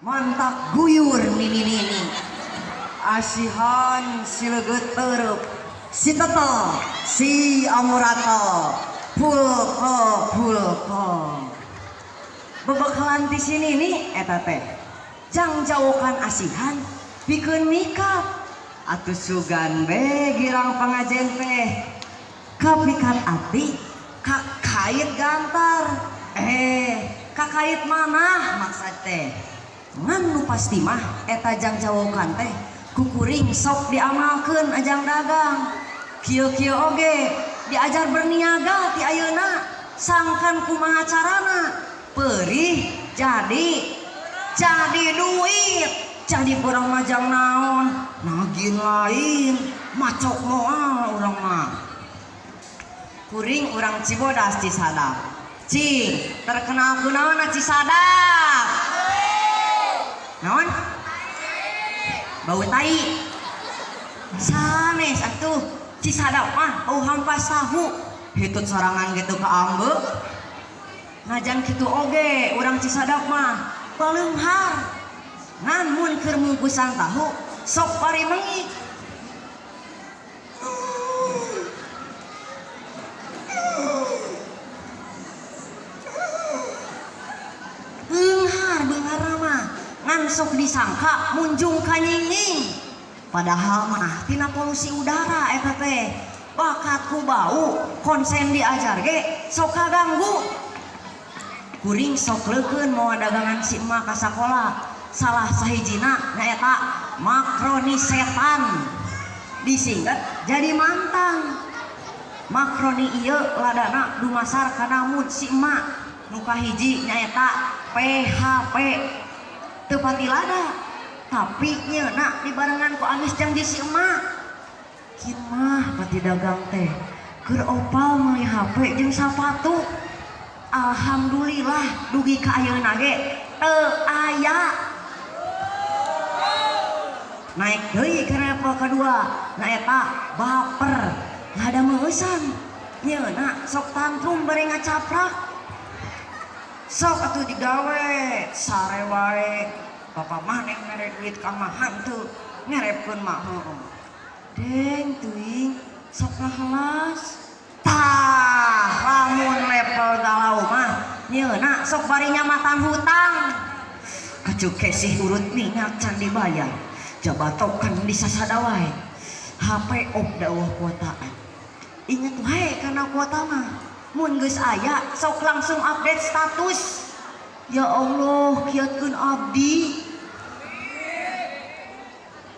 Mantak guyur nini-nini. Asihan si leget terep. Si tetel, si amurato. Pulko pulko. Bebekalan ti si nini eta teh. Jang jawokan asihan pikeun mikap. Atuh sugan be girang pangajen teh. Kapikat ati kakait gantar. Kakait mana maksud teh? Ngan nu pasti mah eta jang jawokan teh kukuring sok diamalkeun ajang dagang. Kieu-kieu oge diajar berniaga ti ayeuna sangkan kumaha carana perih jadi duit jadi urang majang naon nagin lain macok moal urang mah. Kuring urang Cibodas Cisadap. Cing terkenal kunaon Cisadap? Naon? Bau tai. Sanes atuh Cisadap mah bau hampas tahu. Hitut sorangan gitu ka ambe. Ngajan kitu oge urang Cisadap mah baleunghar. Ngan mun keur mungkusan tahu sok pari mengik. Beunghar beunghar mah ngan sok disangka munjung kanyinging. Padahal mah tina polusi udara eta teh. Bakat ku bau konsen diajar ge sok kaganggu. Kuring sok leukeun mawa dagangan si emak ka sakola. Salah sahijina nyaeta makroni setan. Disingkat jadi mantang. Makroni ieu ladana dumasar kana mood si emak. Nu kahiji nyaeta PHP. Teu pati lada tapi nyeuna dibarengan ku amis jang di si emak. Kieu mah pati dagang teh keur opal meuli HP jeung sapatu. Alhamdulillah dugi ka ayeuna ge teu aya. Naik deui ka level kedua nyaeta baper lada meueusan. Nyeuna sok tantrum bari ngacaprak. Sok atuh digawe sare wae. Bapak maneh mere duit ka mah henteu ngerepkeun mah heueuh. Deng teuing sok ngahelas. Tah lamun level galau mah nyeuna sok bari nyamatan hutang. Kacuk kesih urut minyak can dibayar. Jabatokan disasada wae. HP op dawuh kuotaan. Inget wae kana kuota mah. Mun geus aya sok langsung update status. Ya Allah, kiatkeun abdi.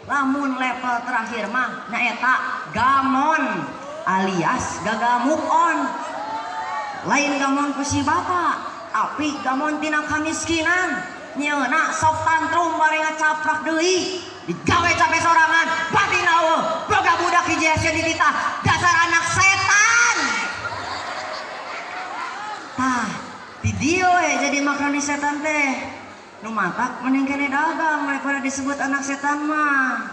Lamun level terakhir mah nyaeta gamon alias gagal move on. Lain gamon ku si bapak, tapi gamon tina kamiskinan. Nyeuna sok tantrum bari ngacaprak deui. Digawe capek sorangan, batin eueuh, boga budak hiji hese dititah, dasar anak setan. Tah, di dieu we jadi makroni setan teh. Nu matak mending kene dagang daripada disebut anak setan mah.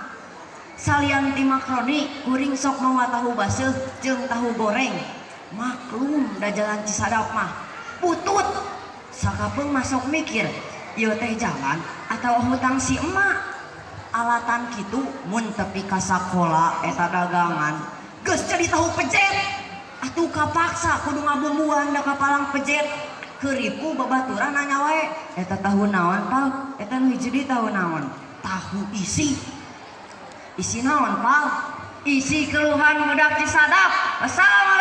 Salian ti makroni, kuring sok mawa tahu baseuh jeung tahu goreng. Maklum da jalan Cisadap mah butut. Sakapeung mah sok mikir, ieu teh jalan atau hutang si emak. Alatan kitu mun tepi ka sakola eta dagangan geus jadi tahu pejet. Atuh kapaksa kudu ngabumbuan da kapalang pejet. Keuripu babaturan nanya wae, eta tahu naon pal? Eta nu hiji deui tahu naon? Tahu isi. Isi naon pal? Isi keluhan budak Cisadap. Wassalamualaikum.